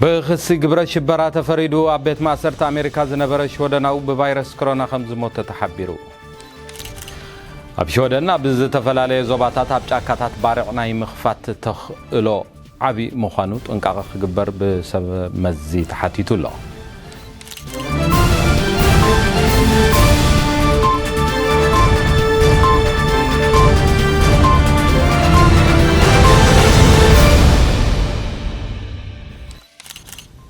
ብኽሲ ግብረ ሽበራ ተፈሪዱ ኣብ ቤት ማእሰርቲ ኣሜሪካ ዝነበረ ሽወደናዊ ብቫይረስ ኮሮና ከም ዝሞተ ተሓቢሩ። ኣብ ሽወደን ኣብ ዝተፈላለየ ዞባታት ኣብ ጫካታት ባርዕ ናይ ምኽፋት ተኽእሎ ዓቢ ምዃኑ ጥንቃቐ ክግበር ብሰብ መዚ ተሓቲቱ ኣሎ።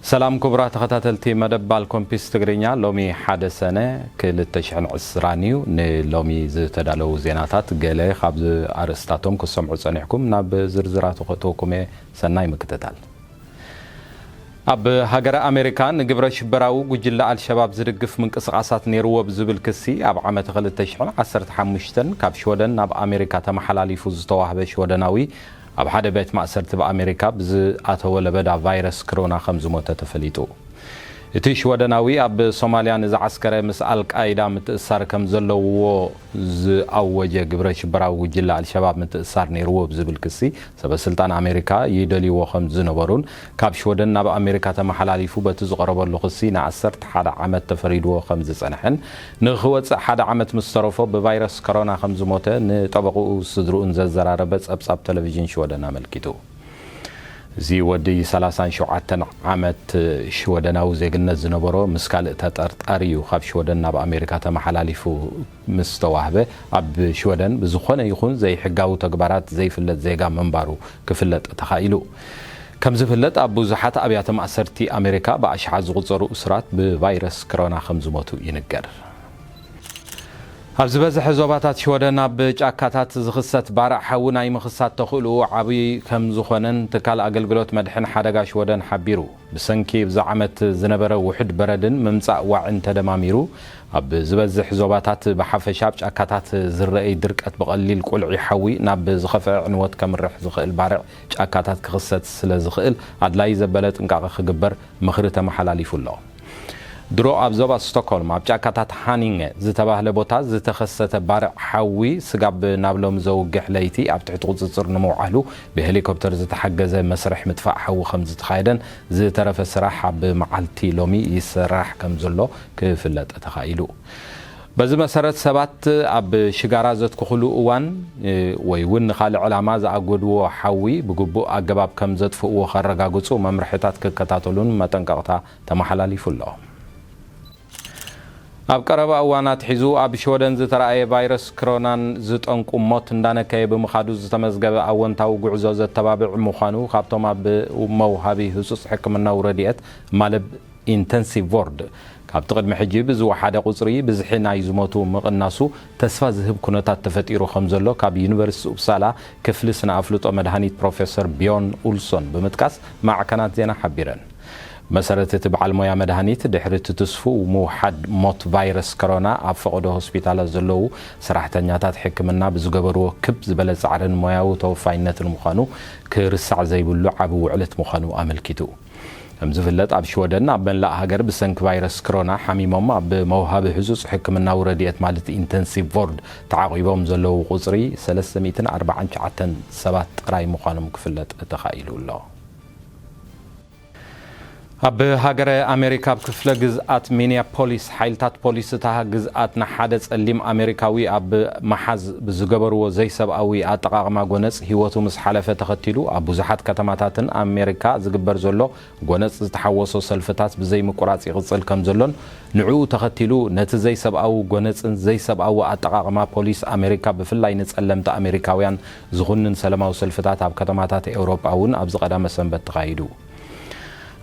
ሰላም ክቡራት ተኸታተልቲ መደብ ባልኮምፒስ ትግርኛ፣ ሎሚ ሓደ ሰነ ክልተ ሽሕን ዕስራን እዩ። ንሎሚ ዝተዳለዉ ዜናታት ገለ ካብ ኣርእስታቶም ክሰምዑ ጸኒሕኩም፣ ናብ ዝርዝራቱ ከእትወኩም እየ። ሰናይ ምክትታል። ኣብ ሃገረ ኣሜሪካ ንግብረ ሽበራዊ ጉጅለ ኣልሸባብ ዝድግፍ ምንቅስቓሳት ነይርዎ ብዝብል ክሲ ኣብ ዓመት ክልተ ሽሕን ዓሰርተ ሓሙሽተን ካብ ሽወደን ናብ ኣሜሪካ ተመሓላሊፉ ዝተዋህበ ሽወደናዊ ኣብ ሓደ ቤት ማእሰርቲ ብኣሜሪካ ብዝኣተወ ለበዳ ቫይረስ ክሮና ከም ዝሞተ ተፈሊጡ። እቲ ሽወደናዊ ኣብ ሶማልያ ንዝዓስከረ ምስ ኣልቃይዳ ምትእሳር ከም ዘለውዎ ዝኣወጀ ግብረ ሽበራዊ ጉጅለ ኣልሸባብ ምትእሳር ነይርዎ ብዝብል ክሲ ሰበ ስልጣን ኣሜሪካ ይደልይዎ ከም ዝነበሩን ካብ ሽወደን ናብ ኣሜሪካ ተመሓላሊፉ በቲ ዝቐረበሉ ክሲ ንዓሰርተ ሓደ ዓመት ተፈሪድዎ ከም ዝጸንሐን ንኽወጽእ ሓደ ዓመት ምስ ተረፎ ብቫይረስ ኮሮና ከም ዝሞተ ንጠበቕኡ ስድርኡን ዘዘራረበ ጸብጻብ ቴሌቪዥን ሽወደን ኣመልኪቱ። እዚ ወዲ ሰላሳን ሸውዓተን ዓመት ሽወደናዊ ዜግነት ዝነበሮ ምስ ካልእ ተጠርጣሪ እዩ ካብ ሽወደን ናብ ኣሜሪካ ተመሓላሊፉ ምስ ተዋህበ፣ ኣብ ሽወደን ብዝኾነ ይኹን ዘይሕጋዊ ተግባራት ዘይፍለጥ ዜጋ ምንባሩ ክፍለጥ ተኻኢሉ። ከም ዝፍለጥ ኣብ ብዙሓት ኣብያተ ማእሰርቲ ኣሜሪካ ብኣሽሓት ዝቑጸሩ እሱራት ብቫይረስ ኮሮና ከም ዝሞቱ ይንገር። ኣብ ዝበዝሐ ዞባታት ሽወደን ኣብ ጫካታት ዝኽሰት ባርዕ ሓዊ ናይ ምኽሳት ተኽእልኡ ዓብዪ ከም ዝኾነን ትካል ኣገልግሎት መድሕን ሓደጋ ሽወደን ሓቢሩ። ብሰንኪ ብዚ ዓመት ዝነበረ ውሑድ በረድን ምምጻእ ዋዕን ተደማሚሩ፣ ኣብ ዝበዝሕ ዞባታት ብሓፈሻ ኣብ ጫካታት ዝረኣይ ድርቀት ብቐሊል ቁልዒ ሓዊ ናብ ዝኸፍአ ዕንወት ከምርሕ ዝኽእል ባርዕ ጫካታት ክኽሰት ስለ ዝኽእል ኣድላይ ዘበለ ጥንቃቐ ክግበር ምኽሪ ተመሓላሊፉ ኣሎ። ድሮ ኣብ ዞባ ስቶክሆልም ኣብ ጫካታት ሃኒንገ ዝተባህለ ቦታ ዝተኸሰተ ባርዕ ሓዊ ስጋብ ናብ ሎሚ ዘውግሕ ለይቲ ኣብ ትሕቲ ቁጽጽር ንምውዓሉ ብሄሊኮፕተር ዝተሓገዘ መስርሕ ምጥፋእ ሓዊ ከም ዝተኻየደን ዝተረፈ ስራሕ ኣብ መዓልቲ ሎሚ ይስራሕ ከም ዘሎ ክፍለጥ ተኻኢሉ። በዚ መሰረት ሰባት ኣብ ሽጋራ ዘትክኹሉ እዋን፣ እ፣ ወይ እውን ንኻልእ ዕላማ ዝኣጎድዎ ሓዊ ብግቡእ ኣገባብ ከም ዘጥፍእዎ ከረጋግጹ መምርሕታት ክከታተሉን መጠንቀቕታ ተመሓላሊፉ ኣሎ። ኣብ ቀረባ እዋን ኣትሒዙ ኣብ ሽወደን ዝተራእየ ቫይረስ ክሮናን ዝጠንቁ ሞት እንዳነከየ ብምኻዱ ዝተመዝገበ ኣወንታዊ ጉዕዞ ዘተባብዕ ምዃኑ ካብቶም ኣብ መውሃቢ ህጹጽ ሕክምናዊ ረድኤት ማለት ኢንተንሲቭ ዎርድ ካብቲ ቅድሚ ሕጂ ብዝወሓደ ቁጽሪ ብዝሒ ናይ ዝሞቱ ምቕናሱ ተስፋ ዝህብ ኩነታት ተፈጢሩ ከም ዘሎ ካብ ዩኒቨርሲቲ ኡፕሳላ ክፍሊ ስነ ኣፍልጦ መድሃኒት ፕሮፌሰር ቢዮርን ኡልሶን ብምጥቃስ ማዕከናት ዜና ሓቢረን። መሰረት እቲ በዓል ሞያ መድሃኒት፣ ድሕሪ እቲ ትስፉው ምውሓድ ሞት ቫይረስ ኮሮና ኣብ ፈቐዶ ሆስፒታላት ዘለዉ ሰራሕተኛታት ሕክምና ብዝገበርዎ ክብ ዝበለ ጻዕርን ሞያዊ ተወፋይነትን ምዃኑ ክርሳዕ ዘይብሉ ዓቢ ውዕለት ምዃኑ ኣመልኪቱ። ከም ዝፍለጥ ኣብ ሽወደን ኣብ መላእ ሃገር ብሰንኪ ቫይረስ ክሮና ሓሚሞም ኣብ መውሃቢ ህጹጽ ሕክምናዊ ረድኤት ማለት ኢንተንሲቭ ዎርድ ተዓቒቦም ዘለዉ ቁጽሪ ሰለስተ ሚእትን ኣርባዓን ትሽዓተን ሰባት ጥራይ ምዃኖም ክፍለጥ ተኻኢሉ ኣሎ። ኣብ ሃገረ ኣሜሪካ ኣብ ክፍለ ግዝኣት ሚኒያፖሊስ ሓይልታት ፖሊስ እታ ግዝኣት ንሓደ ጸሊም ኣሜሪካዊ ኣብ መሓዝ ብዝገበርዎ ዘይሰብኣዊ ኣጠቓቕማ ጎነጽ ህይወቱ ምስ ሓለፈ ተኸቲሉ ኣብ ብዙሓት ከተማታትን ኣሜሪካ ዝግበር ዘሎ ጎነጽ ዝተሓወሶ ሰልፍታት ብዘይምቁራጽ ይቕጽል ከም ዘሎን ንዕኡ ተኸቲሉ ነቲ ዘይሰብኣዊ ጎነጽን ዘይሰብኣዊ ኣጠቓቕማ ፖሊስ ኣሜሪካ ብፍላይ ንጸለምቲ ኣሜሪካውያን ዝኹንን ሰለማዊ ሰልፍታት ኣብ ከተማታት ኤውሮጳ እውን ኣብዚ ቀዳመ ሰንበት ተኻይዱ።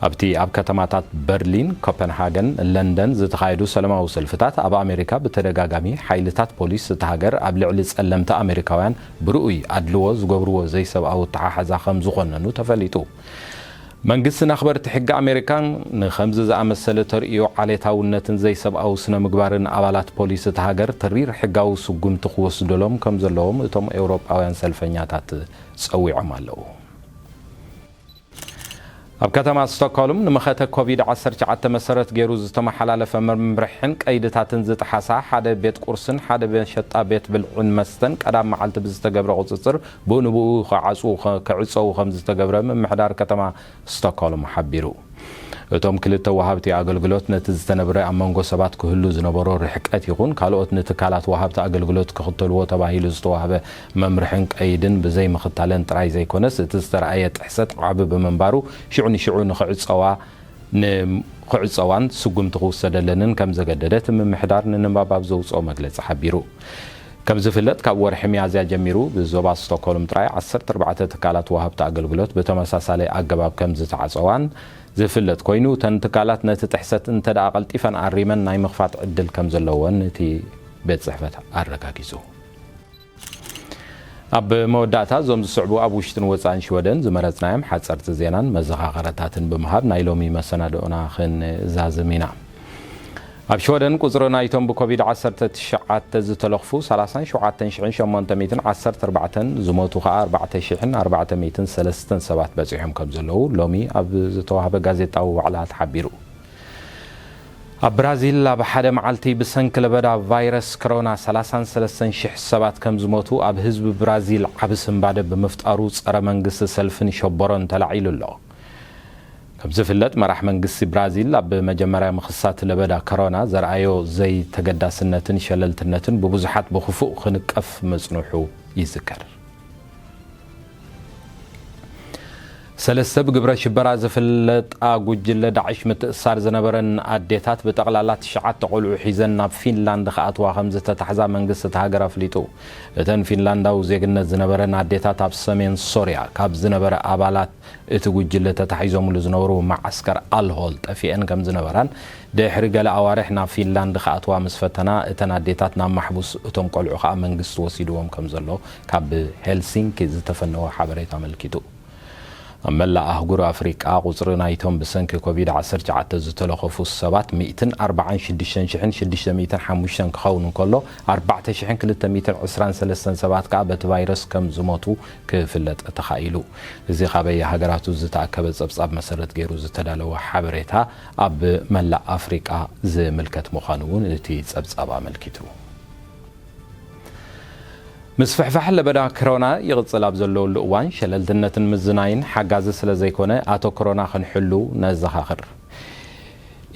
ኣብቲ ኣብ ከተማታት በርሊን፣ ኮፐንሃገን፣ ለንደን ዝተኻየዱ ሰለማዊ ሰልፍታት ኣብ ኣሜሪካ ብተደጋጋሚ ሓይልታት ፖሊስ እታ ሃገር ኣብ ልዕሊ ጸለምቲ ኣሜሪካውያን ብርኡይ ኣድልዎ ዝገብርዎ ዘይሰብኣዊ ኣተሓሕዛ ከም ዝኾነኑ ተፈሊጡ። መንግስትን ኣኽበርቲ ሕጊ ኣሜሪካን ንኸምዚ ዝኣመሰለ ተርእዮ ዓሌታውነትን ዘይሰብኣዊ ስነ ምግባርን ኣባላት ፖሊስ እታ ሃገር ተሪር ሕጋዊ ስጉምቲ ክወስደሎም ከም ዘለዎም እቶም ኤውሮጳውያን ሰልፈኛታት ጸዊዖም ኣለዉ። ኣብ ከተማ ስቶክሆልም ንመኸተ ኮቪድ ዓሰርተ ትሽዓተ መሰረት ገይሩ ዝተመሓላለፈ መምርሕን ቀይድታትን ዝጠሓሳ ሓደ ቤት ቁርስን ሓደ መሸጣ ቤት ብልዕን መስተን ቀዳም መዓልቲ ብዝተገብረ ቁጽጽር ብኡ ንብኡ ክዓጽዉ ከ-፣ ክዕጸዉ ከም ዝተገብረ ምምሕዳር ከተማ ስቶክሆልም ሓቢሩ። እቶም ክልተ ወሃብቲ ኣገልግሎት ነቲ ዝተነብረ ኣብ መንጎ ሰባት ክህሉ ዝነበሮ ርሕቀት ይኹን ካልኦት ንትካላት ወሃብቲ ኣገልግሎት ክኽተልዎ ተባሂሉ ዝተዋህበ መምርሕን ቀይድን ብዘይምኽታለን ጥራይ ዘይኮነስ፣ እቲ ዝተረኣየ ጥሕሰት ዓቢ ብምንባሩ ሽዑ ንሽዑ ንኽዕጸዋ ንኽዕጸዋን ስጉምቲ ክውሰደለንን ከም ዘገደደ እቲ ምምሕዳር ንንባብ ኣብ ዘውጽኦ መግለጺ ሓቢሩ። ከም ዝፍለጥ ካብ ወርሒ ሚያዝያ ጀሚሩ ብዞባ ስቶኮልም ጥራይ ዓሰርተ ኣርባዕተ ትካላት ወሃብቲ ኣገልግሎት ብተመሳሳሊ ኣገባብ ከም ዝተዓጸዋን ዝፍለጥ ኮይኑ፣ እተን ትካላት ነቲ ጥሕሰት እንተ ደኣ ቀልጢፈን ኣሪመን ናይ ምኽፋት ዕድል ከም ዘለወን እቲ ቤት ጽሕፈት ኣረጋጊጹ። ኣብ መወዳእታ እዞም ዝስዕቡ ኣብ ውሽጥን ወጻእን ሽወደን ዝመረጽናዮም ሓጸርቲ ዜናን መዘኻኸረታትን ብምሃብ ናይ ሎሚ መሰናድኦና ክንዛዝም ኢና። ኣብ ሽወደን ቁጽሪ ናይቶም ብኮቪድ ዓሰርተ ትሽዓተ ዝተለኽፉ ሰላሳን ሸውዓተን ሽሕን ሸሞንተ ሚእትን ዓሰርተ ኣርባዕተን ዝሞቱ ከኣ ኣርባዕተ ሽሕን ኣርባዕተ ሚእትን ሰለስተን ሰባት በጺሖም ከም ዘለዉ ሎሚ ኣብ ዝተዋህበ ጋዜጣዊ ዋዕላ ተሓቢሩ። ኣብ ብራዚል ኣብ ሓደ መዓልቲ ብሰንኪ ለበዳ ቫይረስ ኮሮና ሰላሳን ሰለስተን ሽሕ ሰባት ከም ዝሞቱ ኣብ ህዝቢ ብራዚል ዓቢ ስንባደ ብምፍጣሩ ጸረ መንግስቲ ሰልፍን ሸቦሮን ተላዒሉ ኣሎ። ከም ዝፍለጥ መራሕ መንግስቲ ብራዚል ኣብ መጀመርያ ምኽሳት ለበዳ ኮሮና ዘርኣዮ ዘይተገዳስነትን ሸለልትነትን ብብዙሓት ብኽፉእ ክንቀፍ ምጽንሑ ይዝከር። ሰለስተ ብግብረ ሽበራ ዝፍለጣ ጉጅለ ዳዕሽ ምትእሳር ዝነበረን ኣዴታት ብጠቕላላ ትሽዓተ ቆልዑ ሒዘን ናብ ፊንላንድ ክኣትዋ ከም ዝተታሕዛ መንግስቲ እቲ ሃገር ኣፍሊጡ። እተን ፊንላንዳዊ ዜግነት ዝነበረን ኣዴታት ኣብ ሰሜን ሶርያ ካብ ዝነበረ ኣባላት እቲ ጉጅለ ተታሒዞምሉ ዝነበሩ መዓስከር ኣልሆል ጠፊአን ከም ዝነበራን ድሕሪ ገለ ኣዋርሕ ናብ ፊንላንድ ክኣትዋ ምስ ፈተና እተን ኣዴታት ናብ ማሕቡስ እቶም ቆልዑ ከኣ መንግስቲ ወሲድዎም ከም ዘሎ ካብ ሄልሲንኪ ዝተፈነወ ሓበሬታ ኣመልኪቱ። ኣብ መላእ ኣህጉር ኣፍሪቃ ቁጽሪ ናይቶም ብሰንኪ ኮቪድ ዓሰርተ ትሽዓተ ዝተለኸፉ ሰባት ሚእትን ኣርባዓን ሽዱሽተን ሽሕን ሽዱሽተ ሚእትን ሓሙሽተን ክኸውን እንከሎ ኣርባዕተ ሽሕን ክልተ ሚእትን ዕስራን ሰለስተን ሰባት ከኣ በቲ ቫይረስ ከም ዝሞቱ ክፍለጥ ተኻኢሉ። እዚ ካበየ ሃገራቱ ዝተኣከበ ጸብጻብ መሰረት ገይሩ ዝተዳለወ ሓበሬታ ኣብ መላእ ኣፍሪቃ ዝምልከት ምዃኑ እውን እቲ ጸብጻብ ኣመልኪቱ። ምስፍሕፋሕ ለበዳ ክሮና ይቕጽል ኣብ ዘለወሉ እዋን ሸለልትነትን ምዝናይን ሓጋዚ ስለ ዘይኮነ ኣቶ ክሮና ክንሕሉ ነዘኻኽር።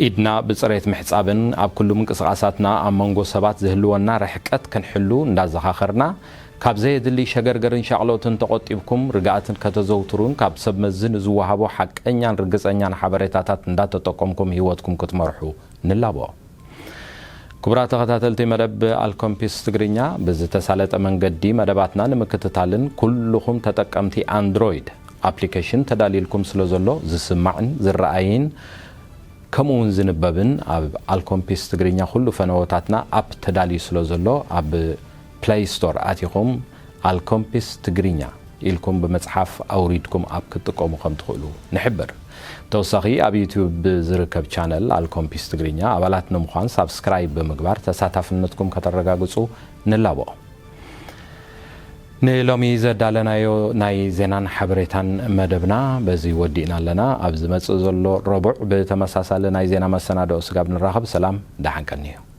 ኢድና ብጽሬት ምሕጻብን ኣብ ኩሉ ምንቅስቓሳትና ኣብ መንጎ ሰባት ዝህልወና ርሕቀት ክንሕሉ እንዳዘኻኸርና፣ ካብ ዘየድሊ ሸገርገርን ሻቕሎትን ተቖጢብኩም ርግኣትን ከተዘውትሩን ካብ ሰብ መዚ ንዝወሃቦ ሓቀኛን ርግጸኛን ሓበሬታታት እንዳተጠቀምኩም ህይወትኩም ክትመርሑ ንላቦ። ክቡራት ተኸታተልቲ መደብ ኣልኮምፒስ ትግርኛ፣ ብዝተሳለጠ መንገዲ መደባትና ንምክትታልን ኩልኹም ተጠቀምቲ ኣንድሮይድ ኣፕሊኬሽን ተዳልይልኩም ስለ ዘሎ ዝስማዕን ዝረኣይን ከምኡ እውን ዝንበብን ኣብ ኣልኮምፒስ ትግርኛ ኩሉ ፈነወታትና ኣፕ ተዳልዩ ስለ ዘሎ ኣብ ፕለይ ስቶር ኣቲኹም ኣልኮምፒስ ትግርኛ ኢልኩም ብምጽሓፍ ኣውሪድኩም ኣፕ ክትጥቀሙ ከም ትኽእሉ ንሕብር። ተወሳኺ ኣብ ዩትዩብ ዝርከብ ቻነል ኣልኮምፒስ ትግርኛ ኣባላት ንምዃን ሳብስክራይብ ብምግባር ተሳታፍነትኩም ከተረጋግጹ ንላቦ። ንሎሚ ዘዳለናዮ ናይ ዜናን ሓበሬታን መደብና በዚ ወዲእና ኣለና። ኣብ ዝመጽእ ዘሎ ረቡዕ ብተመሳሳሊ ናይ ዜና መሰናድኦ ስጋብ ንራኸብ ሰላም ደሓን ቀንዩ።